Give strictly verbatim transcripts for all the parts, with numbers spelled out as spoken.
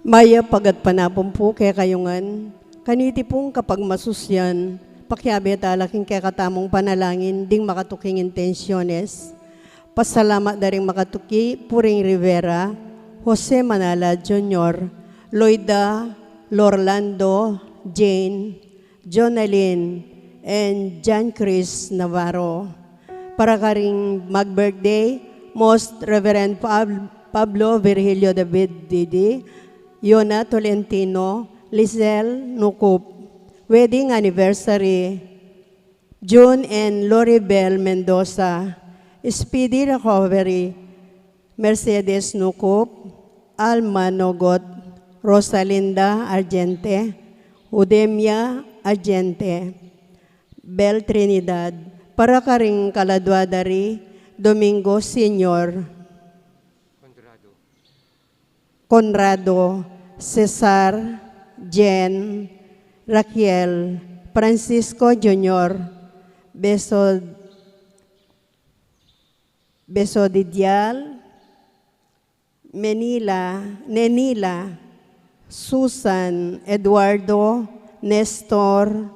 Mayap a gatpanapun pu kekayu ngan, kaniti pung kapagmasusyan, pakiabe tala king kekatamung panalangin ding makatuking intensyones. Pasalamat da ring makatuki, Puring Rivera, Jose Manala Junior, Loida, Lorlando, Jane, Jonalyn, and John Chris Navarro. Para karing mag-birthday, Most Reverend Pab-, Pablo Virgilio David Didi, Yona Tolentino, Lizelle Nucup. Wedding anniversary, June and Loribel Mendoza. Speedy recovery, Mercedes Nucup, Alma Nogot, Rosalinda Argente, Udemia Argente, Bel Trinidad. Para karing kaladua da ri, Domingo Senior, Conrado, Cesar, Jen, Raquel, Francisco Junior, Beso, Beso Didial, Menila, Nenila, Susan, Eduardo, Nestor,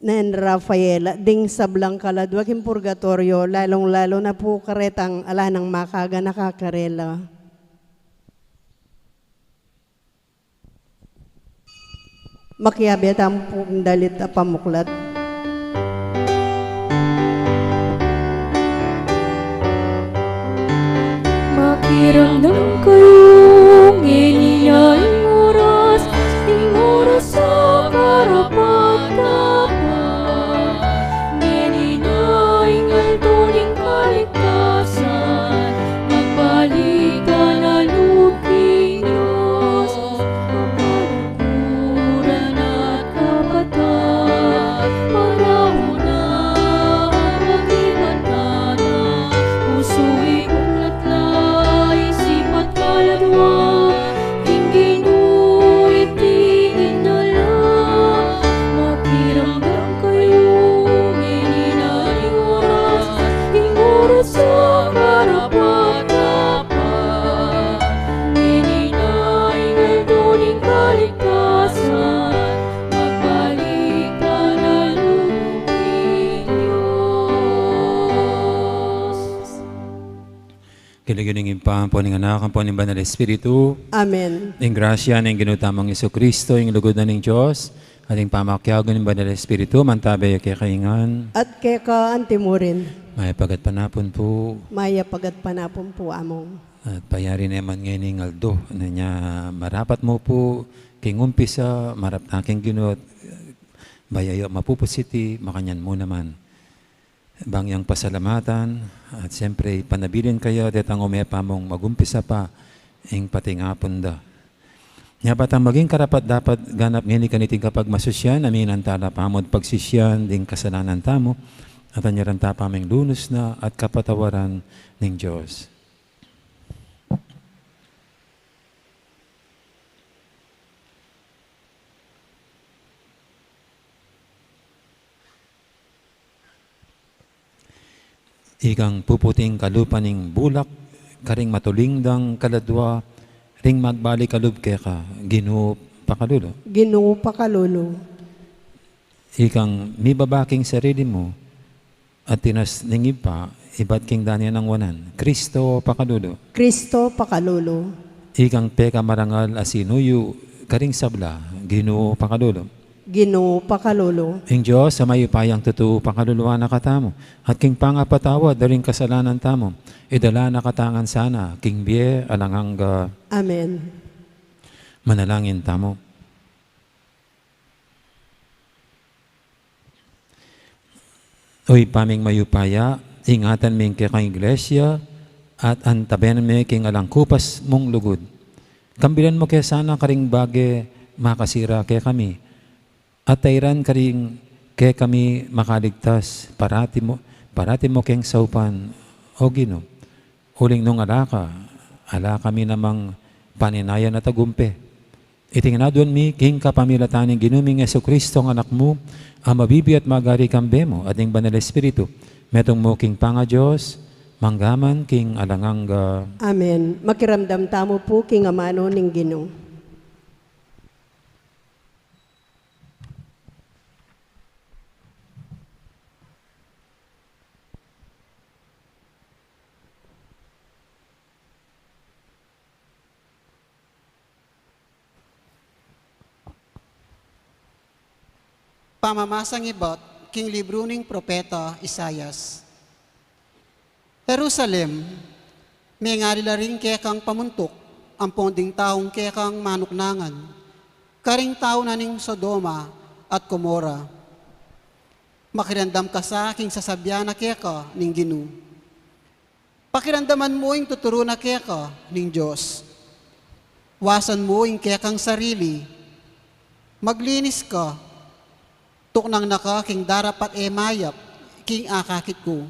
nen Rafaela, ding sablang kaladua king purgatoryo, lalung-lalu na pu karetang ala nang makaganaka karela. Makiabe tamu pung dalit a pamuklat. Makiramdam kayu, ngeni na ing oras, ing oras a karapat-dapat. Ngeni na ing aldo ning kaligtasan, magbalik tana lub king Dios. Kapaluguran at kapatad, panahon na, makibat tana, pusu, ikut, latlay, isipan, kaladua, ing Ginu iti dinala. Makiramdam kayu, ngeni na ing oras, ing oras a karapat-dapat. Ngeni na ing aldo ning kaligtasan, magbalik tana lub king Dios. King lagyu ning Ibpa, ampo ning Anak, ampo ning Banal Espiritu. Amen. Ing grasya ning Ginu tamung Jesucristo, ing lugud na ning Dios, at ing pamakiabe ning Banal Espiritu, mantabe ya kekayu ngan. At keka antimurin. Mayap a gatpanapun pu. Mayap a gatpanapun pu, Among. At payari ne man ngeni ing aldo, na nya marapat mu pu king umpisa, marap na king Ginu, at bayu yu mapupus iti, makanyan mu naman. Bang yang pasalamatan, at siyempre, panabilin kaya detang umepa mung magumpisa pa ing patingapun da. Nya pa tang maging karapat-dapat ganap ngeni kaniting kapagmasusyan, aminan tala pamung pagsisian ding kasalanan tamu, at anyaran ta pamung lunus na at kapatawaran ning Dios. Ikang puputing kalupa ning bulak, karing matuling dang kaladua, ring magbalik kalub keka, Ginu pakalulu. Ginu pakalulu. Ikang mibaba king sarili mu, at tinas ning Ibpa, ibat king danian nang wanan, Kristo pakalulu. Kristo pakalulu. Ikang pekamarangal a sinuyu karing sabla, Ginu pakalulu. Ginu pakalulu. Ing Dios a mayupayang tutu pakaluluan na katamu, at king pangapatawad da ring kasalanan tamu, idala na katamu ngan sana king bie alang angga. Amen. Manalangin tamu. O Ibpa ming mayupaya, ingatan me ing kekang Iglesia, at antabayanan me king alang kupas mung lugud. Kambilan mu ke sana karing bage makasira kekami, at tairan karing kekami makaligtas, parati mu, parati mu keng saupan, O Ginu. Uling nung ala ka, ala kami namang paninayan a tagumpe. Iti ngan aduan mi king kapamilatan ning Ginu ming Jesucristo a Anak mu, a mabibie at magari kambe mu at ning Banal Espiritu, metung mu king pangaDios, mangga man king alang angga. Amen. Makiramdam tamu pu king amanu ning Ginu. Pamamasang ibat king libru ning propeta Isaias. Jerusalem, mengali la ring kekang pamuntuk ampon ding taung kekang manuknangan karing tau na ning Sodoma at Gomorra. Makiramdam ka sa king sasabian na keka ning Ginu. Pakiramdaman mu ing tuturu na keka ning Dios. Wasan mu ing kekang sarili. Maglinis ka. Tuknang na ka king darapat e mayap king akakit ku.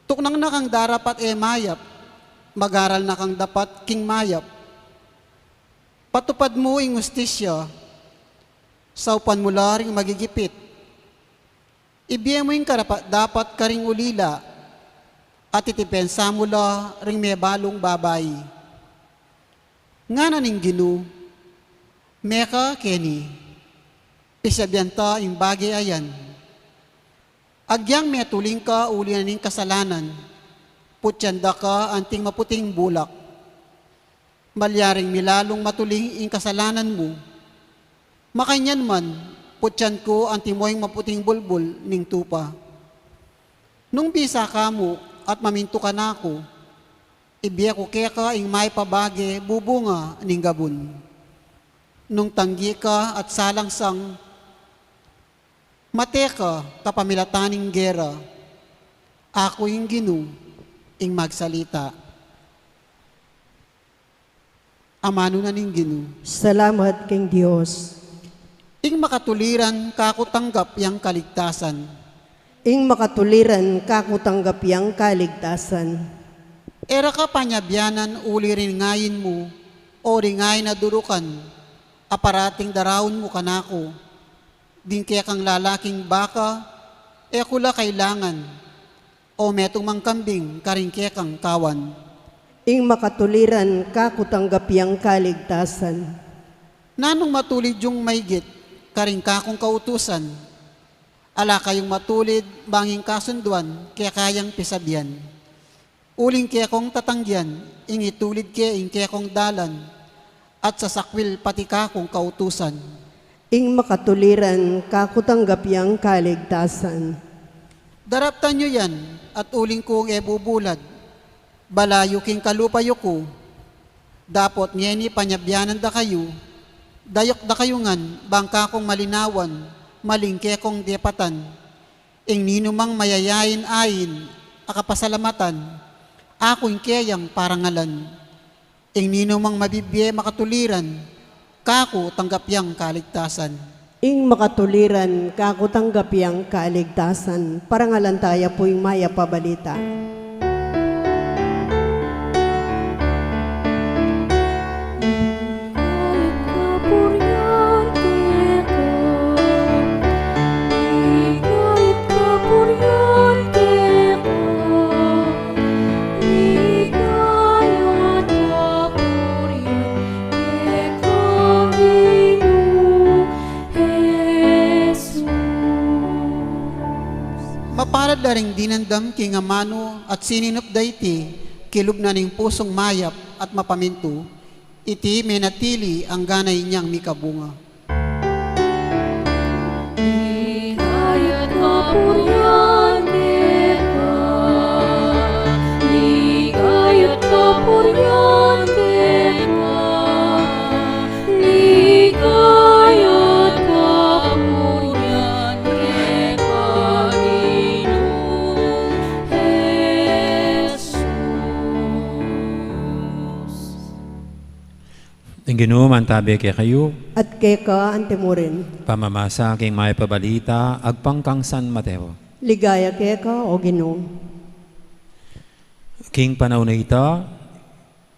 Tuknang na kang darapat e mayap. Mag-aral na kang dapat king mayap. Patupad mu ing hustisya. Saupan mu la ring magigipit. Ibie mu ing karapat-dapat karing ulila, at itipensa mu la ring mebalung babai. Ngana ning Ginu, meka keni, pisabian ta ing bage a yan. Agyang metuling ka uli na ning kasalanan, putyan da ka anting maputing bulak. Malyaring milalung matuling ing kasalanan mu. Makanyan man, putyan ku anti mo ing maputing bulbul ning tupa. Nung bisa ka mu at mamintu ka na ku, ibie ku keka ing mayap a bage bubunga ning gabun. Nung tanggi ka at salangsang, mate ka kapamilatan ning gera. Aku ing Ginu, ing magsalita. Amanu na ning Ginu. Salamat king Dios. Ing makatuliran kaku tanggap yang kaligtasan. Ing makatuliran kaku tanggap yang kaligtasan. E ra ka panyabianan uli ring ain mu, o ring ain a durukan, a parating daraun mu kanaku. Ding kekang lalaking baka, e ku la kailangan, o metung mang kambing karing kekang kawan. Ing makatuliran kaku tanggap yang kaligtasan. Nanung matulid yung maigit karing kakung kautusan? Ala kayung matulid bang ing kasunduan keka yang pisabian. Uling kekong tatanggian, ing itulid ke ing kekong dalan, at sasakwil pati kakung kautusan. Ing makatuliran kaku tanggap yang kaligtasan. Daraptan yu yan, at uling kung e bubulad, balayu king kalupa yu ku. Dapot ngeni panyabianan da kayu, dayuk da kayu ngan bang kakung malinawan, maling kekong depatan. Ing ninumang mayayain ain a kapasalamatan, aku ing keyang parangalan. Ing ninumang mabibie makatuliran, kaku tanggap yang kaligtasan. Ing makatuliran kaku tanggap yang kaligtasan. Parangalan taya pu ing mayap a balita. Ligaya at kapurian keka, ligaya at kapurian keka, ligaya at kapurian keka, Ginu Jesus. Mapalad la ring dinamdam king amanu at sininup da iti king lub na ning pusung mayap at mapamintu, iti menatili anggang inyang mikabunga. Ligaya at kapurian keka, ligaya at kapurian keka, ligaya at kapurian keka, Ginu Jesus. Ing Ginu mantabi kekayu. At keka antimurin. Pamamasa king mayap a balita agpang kang San Mateo. Ligaya keka, o Ginu. King panaun a ita,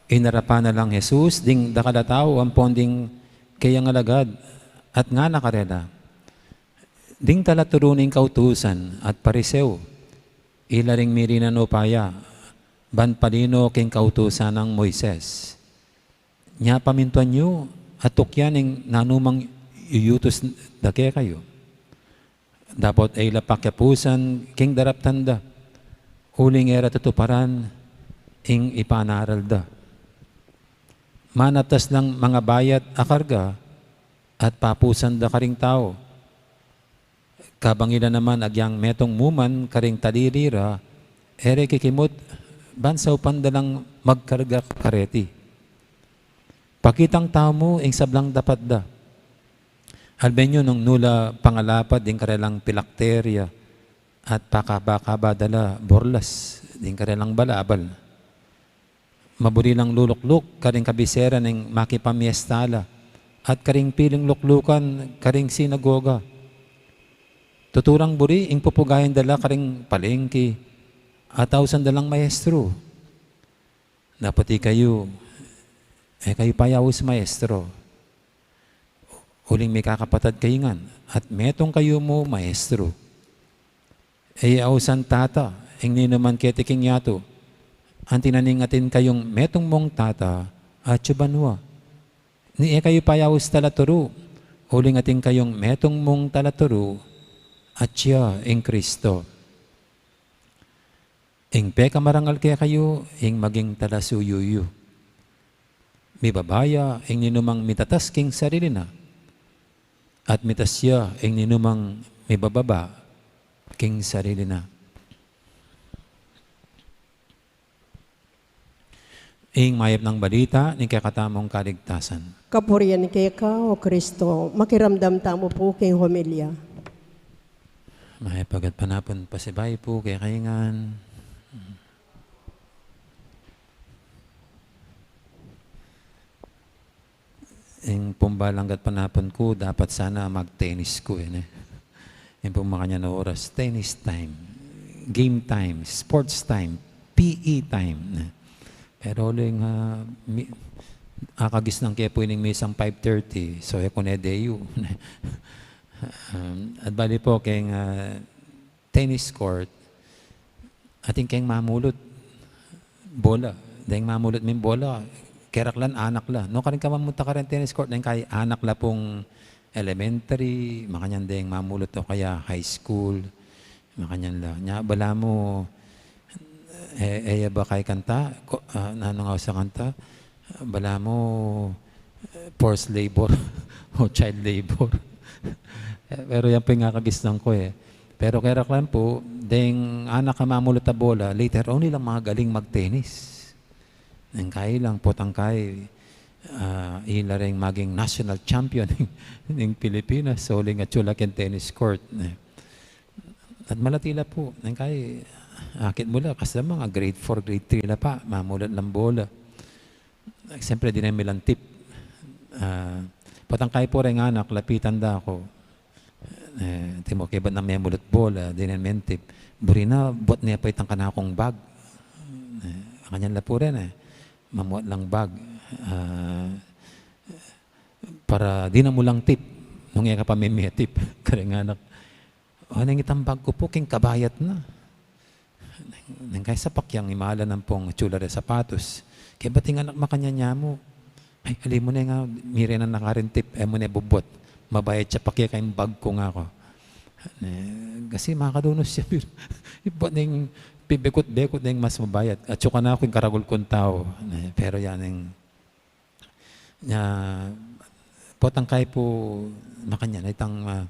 inarapan na lang Jesus ding dakal a tau ampon ding keyang alagad, at ngana karela, ding talaturu ning kautusan at Pariseo, ila ring mirinan upaya ban palino king kautusan nang Moises. Nya pamintuan yu at tukyan ing nanumang iyutus da kekayu. Dapot e ila pakiapusan king daraptan da, uling e ra tutuparan ing ipanaral da. Manaptas lang mangabayat a karga at papusan da karing tau. Kabang ila naman agyang metung mu man karing talili ra, e re kikimut ban saupan da lang magkarga kareti. Pakitang tau mu ing sablang dapat da. Alben yu nung nu la pangalapad ding karelang pilakterya at pakaba-kaba da la borlas ding karelang balabal. Maburi lang lulukluk karing kabisera ning makipamiesta la at karing piling luklukan karing sinagoga. Tuturang buri ing pupugayan da la karing palengke at ausan da lang maestro. Dapot ikayu, e kayu payaus maestro. Uling mikakapatad kayu ngan, at metung kayu mu maestro. E ausan tata ing ninuman keti king yatu, anti na ning atin kayung metung mung tata atyu banua. Ni e kayu payaus talaturu, uling atin kayung metung mung talaturu, atya ing Kristo. Ing pekamarangal kekayu, ing maging talasuyu yu. Mibaba ya ing ninumang mitatas king sarili na, at mitas ya ing ninumang mibababa king sarili na. Ing mayap nang balita ning kekatamung kaligtasan. Kapurian keka, O Kristo. Makiramdam tamu pu king homilya. Mayap a gatpanapun pasibayu pu kekayu ngan. Ing pung balang gatpanapun ku, dapat sana mag-tennis ku, e, ne? Ing pung makanyan a oras, tennis time, game time, sports time, P E time, ne? Pero uling, ah, mi-, akagisnan ke pu ining misang five thirty, so e ku ne deyu, ne? Um, at bali pu keng, ah, tennis court, atin keng mamulut bola. Deng mamulut ming bola, keraklan anak la. Nu karin ka mamunta karin tennis court, deng kay anak la pung elementary, makanyan deng mamulut o kaya high school, makanyan la. Nya, balamu, e, e ya ba kay kanta? Ko-, ah, nanu nga sa kanta? Balamu, eh, forced labor o child labor. Eh, pero yan pu ing akagisnan ku, e. Pero keraklan pu, deng anak a mamulut a bola, later on, ilang magaling mag-tennis. Neng kay ilang potang kay, ah, ila reng maging national champion ning Pilipinas, uling atyu la keng tennis court, e. At malati la pu, neng kay, akit mu la, kasi mga grade four, grade three la pa, mamulut lang bola. Siyempre, dinan mi lang tip. Ah, potang kay pu reng anak, lapitan da ku. E, timu, kebat nang memulut bola, dinan mi lang tip. Buri na, buat ne pa itang kanakung bag. E, kanyan la pu rin, e. Mamuat lang bag. Ah, para dinan mu lang tip. Nung e ka pa memetip, kareng anak. O, neng itang bag ku pu, keng kabayat na. Neng kay sapak yang imalan ampong tsula re sapatos. Kebat ing anak makanyan ya mu. Ay, ali mu ne nga, mire na nakarintip, e mu ne bubut. Mabayat ya pa ke keng bag ku nga ku. Ne, kasi makalunus ya, pero iba neng pibekut-bekut neng mas mabayat. At suka na ku ing karagul kung tau. Ne, pero yan ing Nya, potang kay pu makanyan, itang, ah,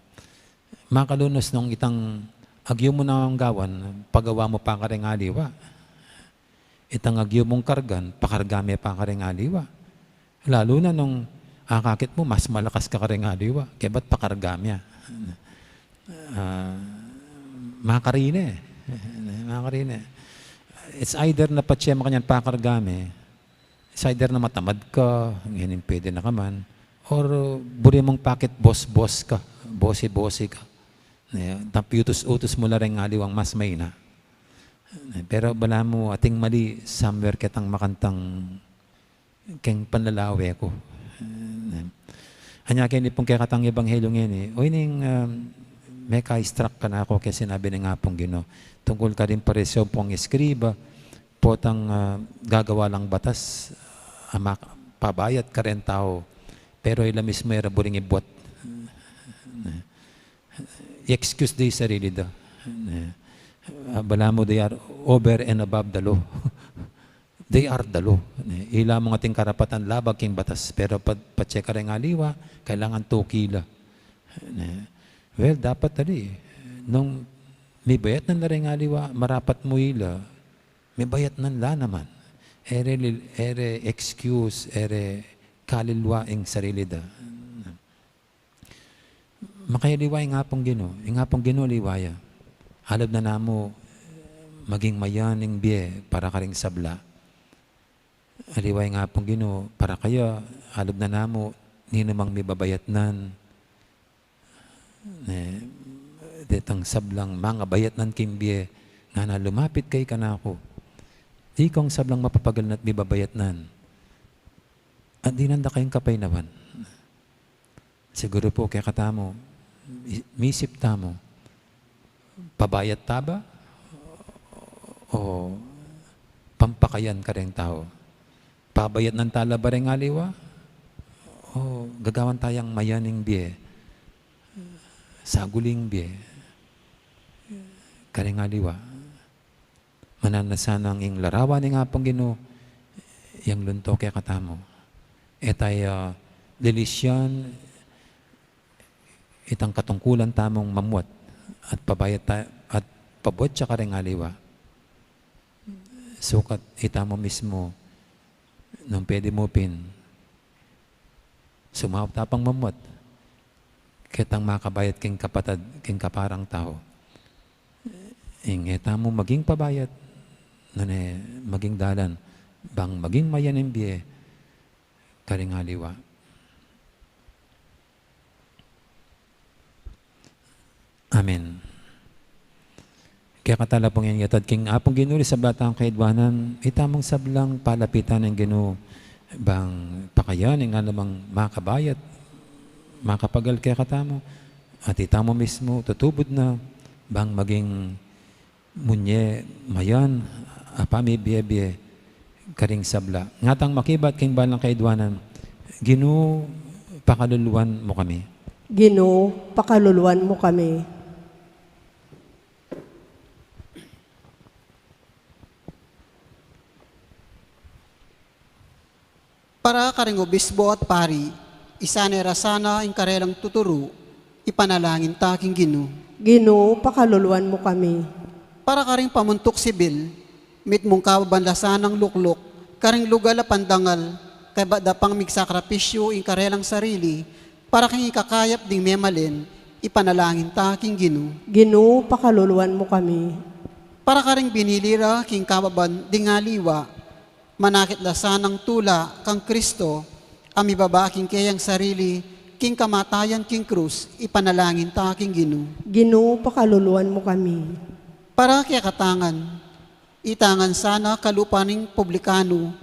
makalunus nung itang agyu mu nang gawan, pagawa mu pa kareng aliwa. Itang agyu mung kargan, pakarga me pa kareng aliwa. Lalu na nung akakit mu, mas malakas ka kareng aliwa, kebat pakarga me. Ah, makarine. Makarine. It's either na patse makanyan pakarga me, It's either na matamad ka, ngeni pwede na ka man, or buri mung pakit boss-boss ka, bossy-bossy ka. Ne, tapos utus-utus mu la reng aliwang mas maina. Ne, pero balamu ating mali somewhere ketang makantang keng panlalawe ku. Ne. Anya keni pung kekatang ebanghelyo ngeni, o ining, um, meka-struck kanaku keng sinabi ning Apung Ginu tungkul karing Pariseo ampong eskriba, potang, ah, gagawa lang batas, ah, mak-, pabayat karen tau, pero ila mismu e ra buring ibuat. I-excuse da ing sarili da. Ah, balamu, they are over and above the law. They are the law. Ila mung ating karapatan labag king batas, pero pa-, patse kareng aliwa, kailangan tuki la. Well, dapat ali, Nung mibayatnan la reng aliwa, marapat mu ila, mibayatnan la naman. E re lil-, e re excuse, e re kalilwa ing sarili da. Makayaliwa ing Apung Ginu, ing Apung Ginu aliwa ya. Alud na namu maging mayan ing bie para karing sabla. Aliwa ing Apung Ginu para kaya, alud na namu ninumang mibabayatnan, ne, detang sablang mangabayatnan king bie, ngana lumapit keka kanaku. Ikong sablang mapapagal na't mibabayatnan, at dinan da kayung kapaynawan. Siguru pu kekatamu, i-, misip tamu, pabayat ta ba o pampakayan kareng tau? Pabayatnan ta la ba reng aliwa o gagawan tayang mayan ing bie, saguling bie kareng aliwa? Mananu na sanang ing larawan ning Apung Ginu yang lunto kekatamu. E taya lilisyan itang katungkulan tamung mamuat at pabayat ta-, at pabuat ya kareng aliwa. Sukat itamu mismu, nung pwede mu pin, sumaup ta pang mamuat ketang makabayat king kapatad, king kaparang tau. Ing e tamu maging pabayat, nune maging dalan bang maging mayan ing bie karing aliwa. Amen. Kekata la pung inyatad king Apung Ginu ring sabla tang kaidwanan, itamung sablang palapitan ning Ginu, bang pakayan ing anumang makabayat, makapagal kekatamu, at itamu mismu tutubud na bang maging munye mayan a pamibie-bie karing sabla. Ngatang makibat king balang kaidwanan, Ginu, pakaluluan mu kami. Ginu, pakaluluan mu kami. Para karing obispo at pari, isanay ra sana ing karelang tuturu, ipanalangin ta king Ginu. Ginu, pakaluluan mu kami. Para karing pamuntuk sibil, mitmung kababan la sanang lukluk karing lugal a pandangal, kaybat da pang migsakripisyu ing karelang sarili, para king ikakayap ding memalen, ipanalangin ta king Ginu. Ginu, pakaluluan mu kami. Para karing binili ra king kababan ding aliwa, manakit la sanang tula kang Kristo, a mibaba king keyang sarili king kamatayan king krus, ipanalangin ta king Ginu. Ginu, pakaluluan mu kami. Para kekatangan, itangan sana kalupa ning publikanu,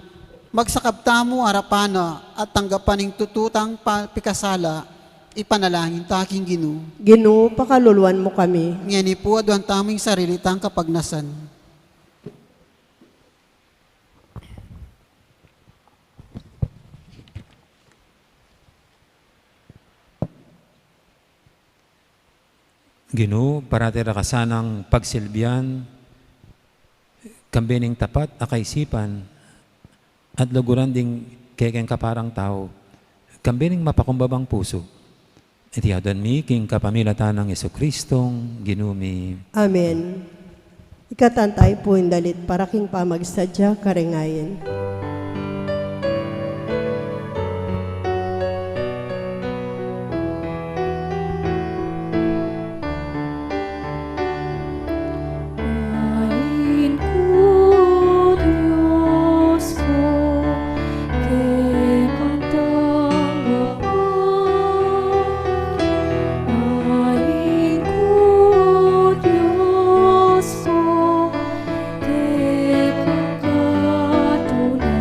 magsakab tamu arapan na at tanggapan ing tutu tang pa-, pikasala, ipanalangin ta king Ginu. Ginu, pakaluluan mu kami. Ngeni pu aduan tamu ing sarili tang kapagnasan. Ginu, parati ra ka sanang pagsilbian, kambe ning tapat a kaisipan, at luguran ding kekeng kaparang tau, kambe ning mapakumbabang pusu. Iti aduan mi king kapamilatan nang Jesucristong Ginu mi. Amen. Ikatan tayu pu ing dalit para king pamagsadya kareng ayin. Ain ku, Dios ku, kekang tanggapan. Ain ku, Dios ku, kekang katunan.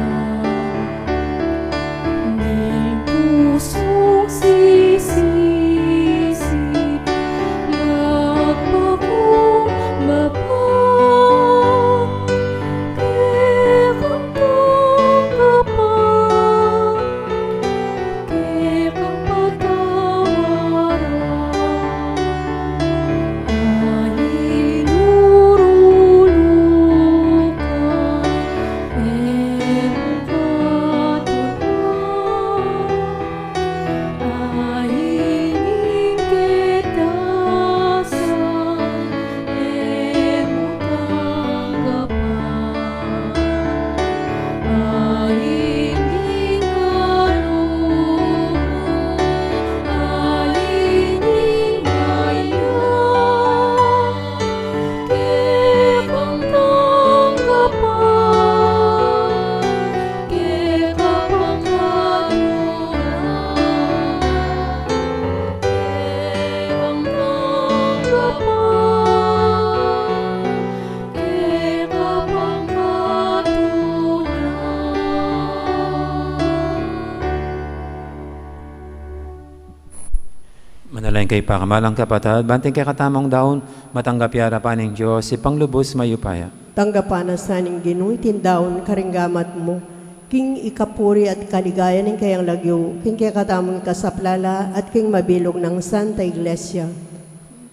Kay pakamalan kapatad, bang ing kekatamung daun, matanggap ya arapan ning Dios, Ibpang lubus mayupaya. Tanggapan na sa ning Ginu iting daun karing gamat mu, king ikapuri at kaligayan ning kayang lagyu, king kekatamung ikasaplala at king mabilug nang Santa Iglesia.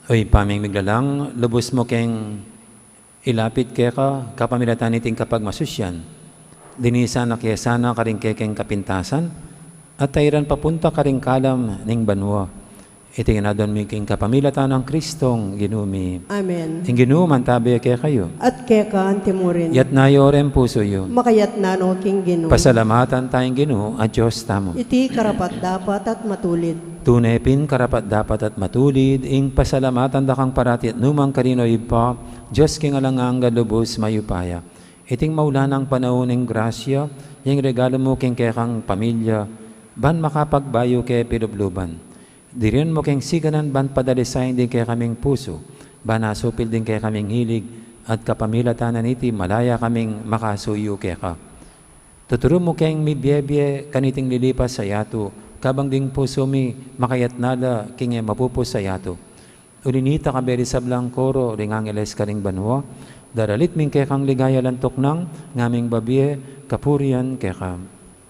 O Ibpa ming miglalang, lubus mu keng ilapit keka kapamilatan niting kapagmasusian. Linisan na ke sana karing kekeng kapintasan, at tairan papunta karing kalam ning banua. Iti ngan adwan mi king kapamilatan nang Kristong Ginu mi. Amen. Ing Ginu mantabe kekayu. At keka antimurin. Yatna yu reng pusu yu. Makayatna no king Ginu. Pasalamatan taya ing Ginu a Dios tamu. Iti karapat-dapat at matulid. Tune pin karapat-dapat at matulid, ing pasalamatan da kang parati at nukarin man, Ibpa, Dios king alang angga lubus mayupaya. Iting maulan a panaun ning grasya, yang regalu mu king kekang pamilya, ban makapagbayu ke pilubluban. Dirinan mu keng siganan ban padalisayan ding kekaming pusu, ban asupil ding kekaming hilig, at kapamilatan na niti malaya kaming makasuyu keka. Tuturu mu keng mibie-bie kaniting lilipas a yatu, kabang ding pusu mi makayatna la king e mapupus a yatu. Uli nita kayabe ring sablang koro ring angeles karing banua, daralit mi ing kekang ligaya alang tuknang, ngaming babie kapurian keka.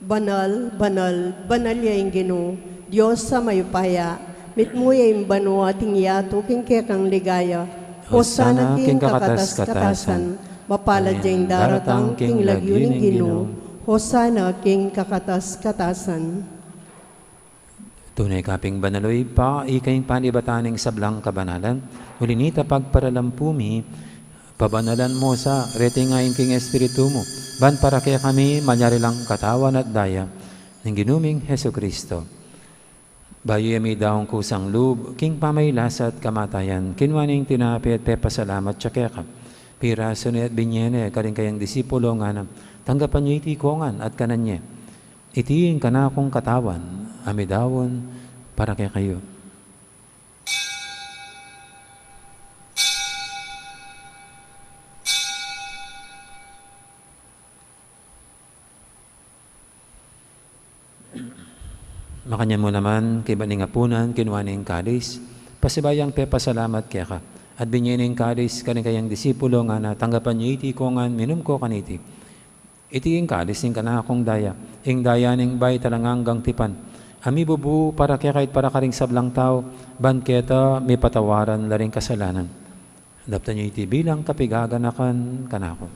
Banal, banal, banal ya ing Ginu, Dios a mayupaya, mitmu ya ing banua at ing yatu king kekang ligaya. Hosana king kakatas-katasan. Mapalad ya ing daratang king lagyu ning Ginu. Hosana king kakatas-katasan. Tune ka pin banal, o Ibpa, ika ing panibatan ning sablang kabanalan. Uli nita pagparalampu mi, pabanalan mu sa reting ain king Espiritu mu, ban para kekami malyari lang katawan at daya ning Ginu ming Jesucristo. Bayu ya midaun kusang lub king pamagkasakit at kamatayan, kinua ne ing tinape at pepasalamat ya keka. Pirasu ne at binie ne karing kayang disipulo, ngana, tanggapan ye iti kongan at kanan ye. Iti ing kanakung katawan a midaun para kekayu. Makanyan mu naman, kaybat ning apunan, kinua ne ing kalis, pasibayu yang pepasalamat keka, at binie ne ing kalis karing kayang disipulo, ngana, tanggapan ye iti kongan, minum ko kaniti. Iti ing kalis ning kanakung daya, ing daya ning bayu at alang anggang tipan, a mibubu para keka at para karing sablang tau, ban keta mipatawaran la ring kasalanan. Daptan ye iti bilang kapiganakan kanaku.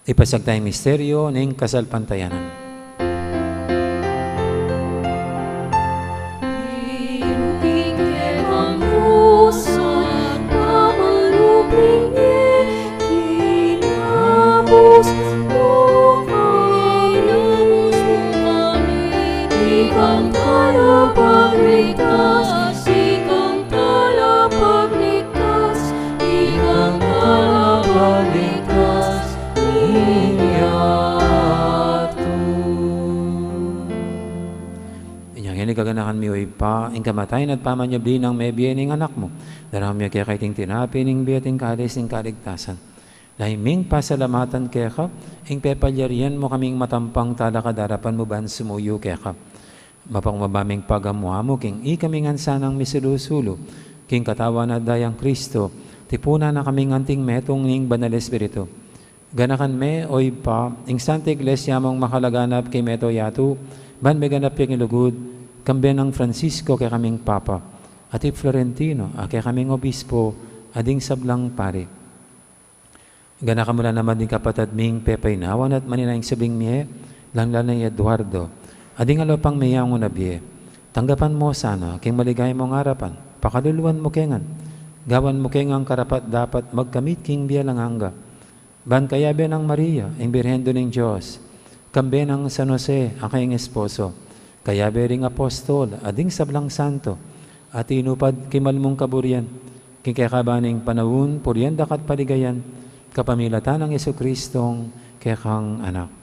Ipasiag taya ing misteryo ning kasalpantayanan. Ikang talapagligtas, ikang talapagligtas, ikang talapagligtas, ning yatu. Inya ngeni gaganakan mi, o Ibpa, ing kamatayan at pamanyubli nang mebie ning Anak mu. Daraun mi keka iting tinape ning bie at ing kalis ning kaligtasan. Dayang pasalamatan keka, ing pepalyarian mu kaming matampang talakad king arapan mu ban sumuyu keka. Mapakumbaba ming pagamu-amu king ikami ngan sanang misulu-sulu king katawan at dayang Kristo, tipunan na kaming anting metung ning Banal Espiritu. Ganakan me, o Ibpa, ing Santa Iglesia mung makalaganap king mabilug a yatu, ban meganap ya king lugud, kambe nang Francisco kekaming Papa, at i Florentino a kekaming Obispo, at ding sablang pari. Ganakan mu la naman ding kapatad ming pepainawan at manenaya king subling mie, lalung-lalu na i Eduardo, at ding aliwa pang meyangu na bie. Tanggapan mu sana king maligaya mung arapan, pakaluluan mu ke ngan, gawan mu ke ngan karapat-dapat magkamit king bie alang angga. Ban kayabe nang Maria, ing Birhen Indu ning Dios, kambe nang San Jose a kayang esposo, kayabe ring apostol, at ding sablang santo, a tinupad king mal mung kaburian, king kekaban ning panaun, purian da ka at paligayan, kapamilatan nang Jesucristong kekang Anak.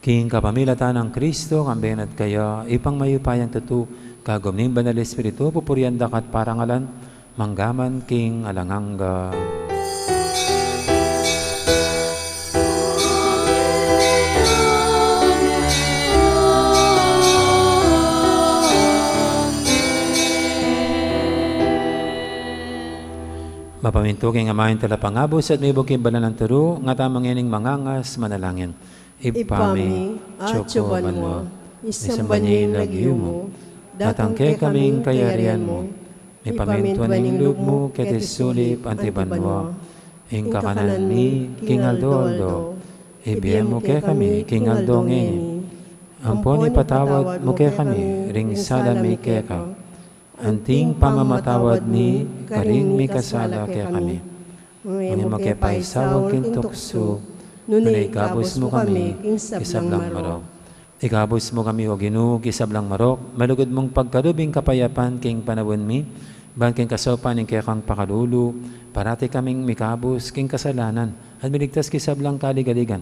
King kapamilatan nang Kristo, kambe na at kaya, Ibpang mayupayang tutu, kagum ning Banal Espiritu, pupurian da ka at parangalan, mangga man king alang angga. Mapamintu king Ama ing Talapangabus at mibuk king banal nang turu, ngatamu ngening mangangas manalangin. Ibpa mi, atsu ka banua, misamban ya ing lagyu mu, datang kekami ing kayarian mu, mipamintuan ing lub mu keti sulip anti banua. Ing kakanan mi king aldo-aldo ibie mu kekami king aldo ngeni. Ampon ipatawad mu kekami ring sala mi keka, anti ing pamamatawad mi karing mikasala kekami. Nune mu ke paisaul king tuksu, nune ikabus mu kami king sablang marok. Ikabus mu kami, O Ginu, king sablang marok, malugud mung pagkalub ing kapayapan king panaun mi, ban king kasaupan ning kekang pakalulu, parati kaming mikabus king kasalanan, at miligtas king sablang kaligaligan.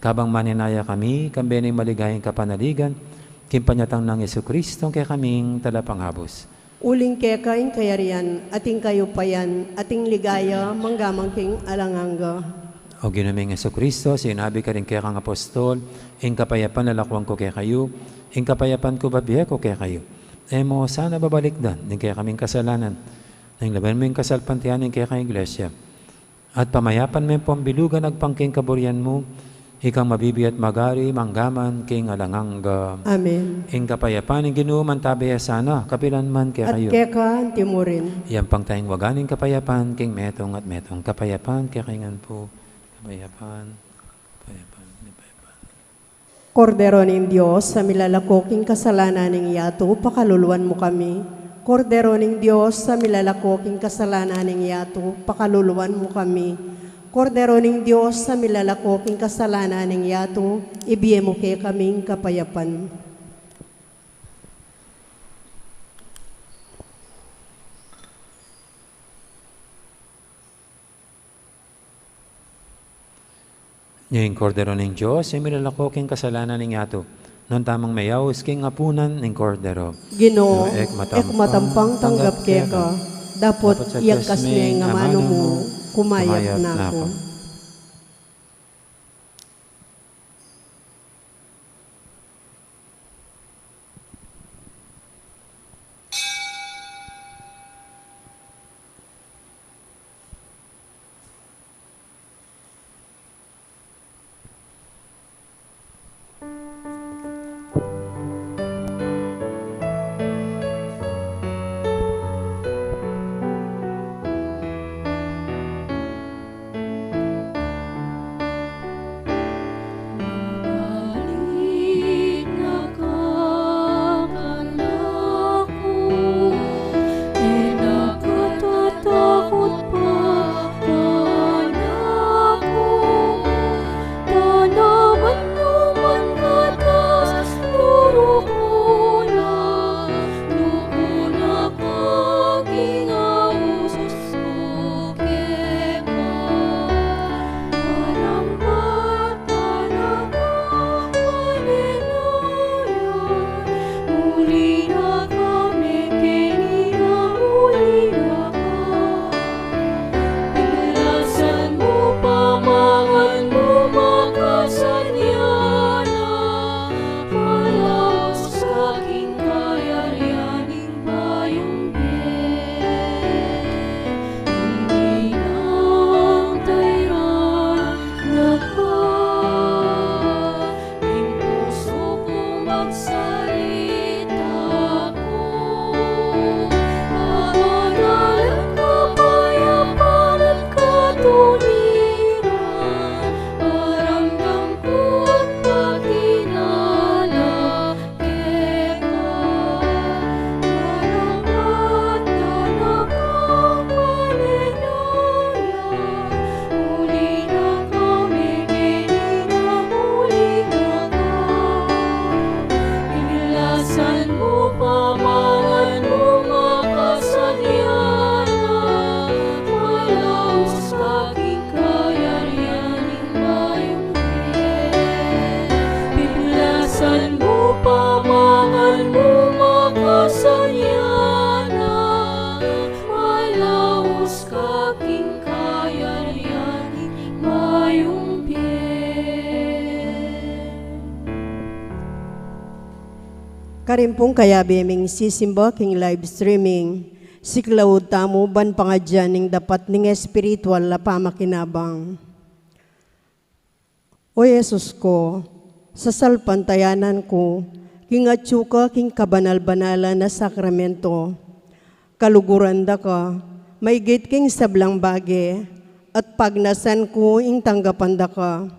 Kabang manenaya kami, kambe ning maligayang kapanaligan, king panyatang nang Jesucristo, kekaming Talapangabus. Uling keka ing kayarian, at ing kayupayan, at ing ligaya, mangga man king alang angga. O Ginu ming Jesucristo, sinabi ka ring kekang apostol, ing kapayapan lalakwan ku kekayu, ing kapayapan ku bibie ku kekayu. E mu sana babalikdan ing kekaming kasalanan, nune lawen mu ing kasalpantayanan ning kekang Iglesia. At pamayapan me pung bilugan agpang king kaburian mu, ikang mabibie at magari mangga man king alang angga. Amen. Ing kapayapan ning Ginu mantabe ya sana kapilan man kekayu. At keka anti murin. Iyampang taya ing waga ning kapayapan king metung at metung. Kapayapan kekayu ngan pu. Kapayapan. Kapayapan. Kapayapan. Kordero ning Dios, a milalako king kasalanan ning yatu, pakaluluan mu kami. Kordero ning Dios, a milalako king kasalanan ning yatu, pakaluluan mu kami. Kordero ning Dios, a milalako king kasalanan ning yatu, ibie mu kekami ing kapayapan. Ing Kordero ning Dios, a milalako king kasalanan ning yatu. Nuan tamung meyaus king apunan ning Kordero. Ginu, e ku matampang tanggap keka, dapot iyagkas me ing amanu mu, kumayap na ku. Palaus ka king kayarian ning mayupaya, ing inang tairan na ka, ing pusu ku magsalita ku, abadalan kapayapan at katuliran, paramdam ku at pakinala keka, manambat ka na kang paninaya, uli na kami keni nang uli na ka. Ing lasan mu, pamangan mu, makasadya na, palaus ka king kayarian ning mayupaya. Piglasan mu, pamangan mu, makasadya na, palaus ka king kayarian ning mayupaya. Karin pung kayabe ming sisimba king live streaming, Siklaud tamu ban pangadyan ing dapat ning espiritual a pamakinabang. O Jesus ko, sasalpantayanan ku king atyu ka king kabanal-banalan a sakramento. Kaluguran da ka maigit king sablang bage, at pagnasan ku ing tanggapan da ka.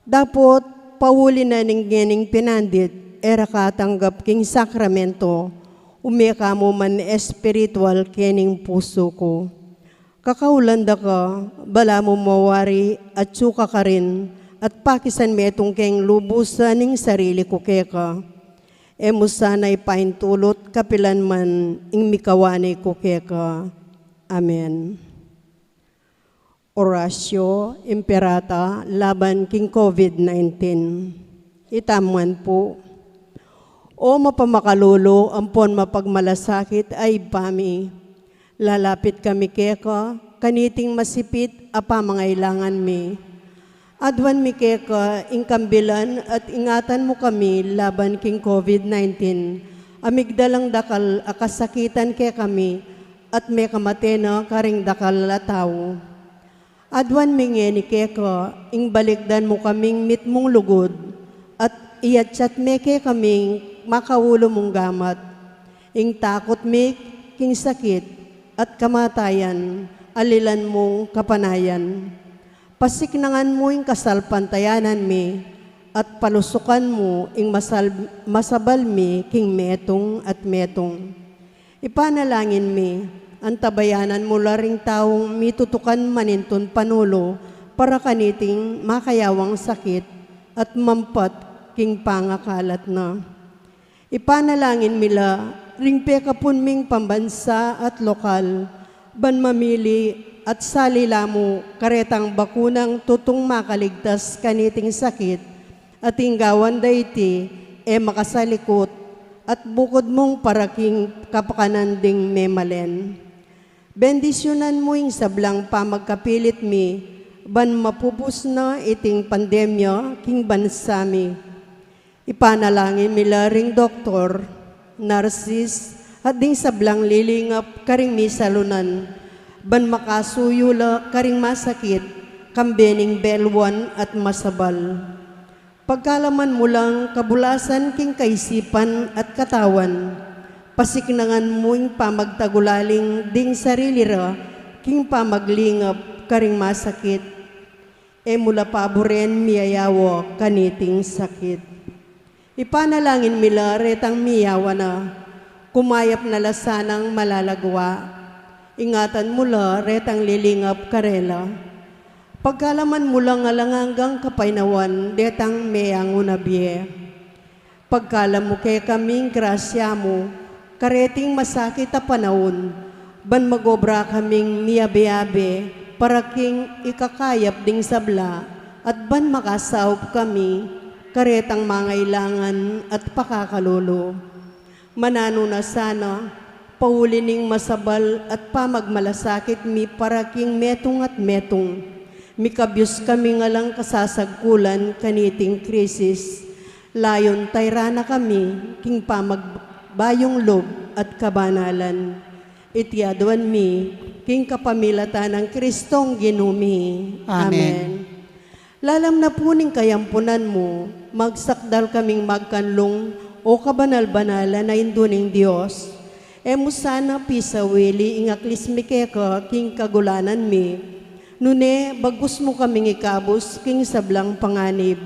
Dapot, pauli na ning ngening pinandit, e ra ka tanggap king sakramento, ume ka mu man espiritual kening pusu ku. Kakaulan da ka, balamu mawari atyu ka karin, at pakisan metung keng lubusan ing sarili ku keka. E mu sana ipaintulut kapilan man ing mikawani ku keka. Amen. Oratio Imperata laban king COVID nineteen. Itamu ngan pu. O mapamakalulu ampon mapagmalasakit a Ibpa mi, lalapit kami keka kaniting masipit a pamangailangan mi. Aduan mi keka ing kambilan at ingatan mu kami laban king COVID nineteen, a migdalang dakal a kasakitan kekami at mekamate na karing dakal a tau. Aduan mi ngeni keka ing balikdan mu kaming mitmung lugud, at iyatyat me kekaming makaulu mung gamat. Ing takut mi king sakit at kamatayan, alilan mung kapanayan. Pasiknangan mu ing kasalpantayanan mi, at palusukan mu ing masal-, masabal mi king metung at metung. Ipanalangin mi, antabayanan mu la ring taung mitutukan manintun panulu para kaniting makayawang sakit at mampat king pangakalat na. Ipanalangin mi la ring pekapun ming pambansa at lokal, ban mamili at sali la mu karetang bakunang tutung makaligtas kaniting sakit, at ing gawan da iti e makasalikut, at bukud mung para king kapakanan ding memalen. Bendisyunan mu ing sablang pamagkapilit mi, ban mapupus na iting pandemya king bansa mi. Ipanalangin mi la ring doktor, narsis, at ding sablang lilingap karing misalunan, ban makasuyu la karing masakit, kambe ning belwan at masabal. Pagkalaman mu lang kabulasan king kaisipan at katawan, pasiknangan mu ing pamagtagulaling ding sarili ra king pamaglingap karing masakit. E mu la paburen miyayawa kaniting sakit. Ipanalangin mi la retang miyawa na, kumayap na la sanang malalagwa. Ingatan mu la retang lilingap karela. Pagkalaman mu lang alang anggang kapaynawan detang meyangu na bie. Pagkalam mu kekaming grasya mu kareting masakit a panaun, ban magobra kaming miyabe-abe para king ikakayap ding sabla, at ban makasaup kami karetang mangailangan at pakakalulu. Mananu na sana, pauli ning masabal at pamagmalasakit mi para king metung at metung, mikabyus kaming alang kasasagkulan kaniting krisis. Layun tayra na kami king pamagbayung lub at kabanalan. Iti aduan mi king kapamilatan nang Kristong Ginu mi. Amen. Amen. Lalam na pu ning kayampunan mu, magsakdal kaming magkanlung, O kabanal-banalan a Indu ning Dios. E mu sana pisawili ing aklis mi keka king kagulanan mi, nune bagus mu kaming ikabus king sablang panganib,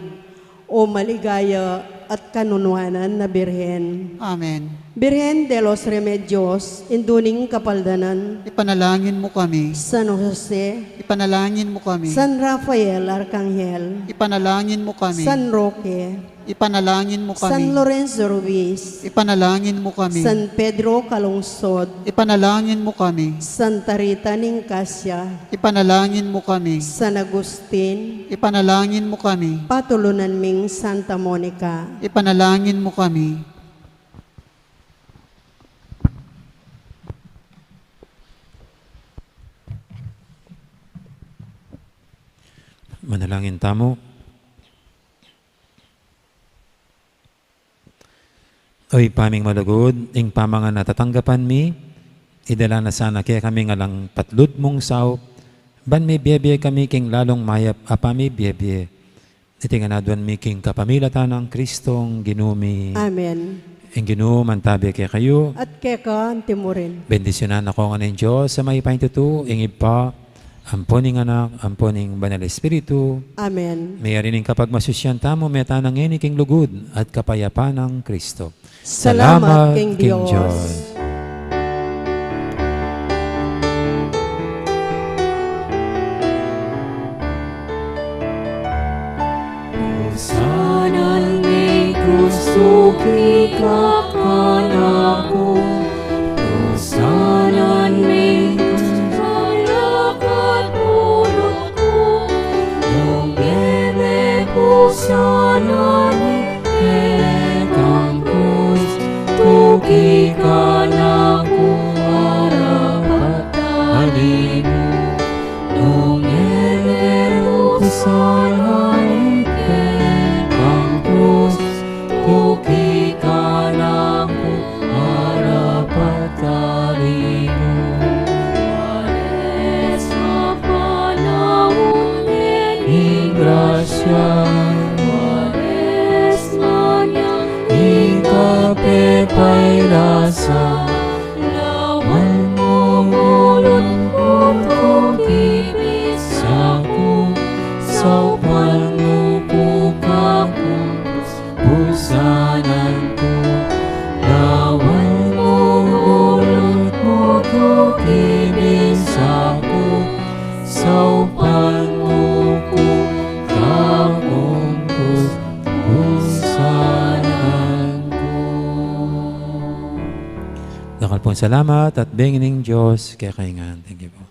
O maligaya at kanunuanan a Birhen. Amen. Birhen de los Remedios, Indu ning Kapaldanan. Ipanalangin mu kami. San Jose. Ipanalangin mu kami. San Rafael Arkanghel. Ipanalangin mu kami. San Roque. Ipanalangin mu kami. San Lorenzo Ruiz. Ipanalangin mu kami. San Pedro Calungsod. Ipanalangin mu kami. Santa Rita ning Casia. Ipanalangin mu kami. San Agustin. Ipanalangin mu kami. Patulunan ming Santa Monica. Ipanalangin mu kami. Manalangin tamu. O Ibpa ming malugud, ing pamangan a tatanggapan mi, Idala na sana kekami ing alang patlud mung saup, ban mibie-bie kami king lalung mayap a pamibie-bie. Iti ngan aduan mi king kapamilatan nang Kristong Ginu mi. Amen. Ing Ginu mantabi kekayu. At keka antimurin. Bendisyunan na ko ngan ning Dios a mayupaya king tutu, ing Ibpa, ampo ning Anak, ampo ning Banal Espiritu. Amen. Meyari ning kapagmasusyan tamu, meta na ngeni king lugud at kapayapan nang Kristo. Salamat king Dios. Pusanan me ing krus ku kekang anak ku. Pusanan me ing krus ku kekang anak ku. Nung ngeni pusanan me ing krus ku kekang anak ku, arapat tali mu. Nung ngeni pusanan me ing krus ku kekang anak ku, arapat tali mu. Waris mapanaun ing grasya, waris manyang ing kapepailasan, lawan mu ing lugud mu kekang anak ku, saupan mu ku kekang krus. Pusanan ku, lawan mu ing lugud mu kekang anak ku, saupan mu ku kekang krus. Pusanan ku. Dakal pung salamat at bengi ning Dios kekayu ngan. Thank you po.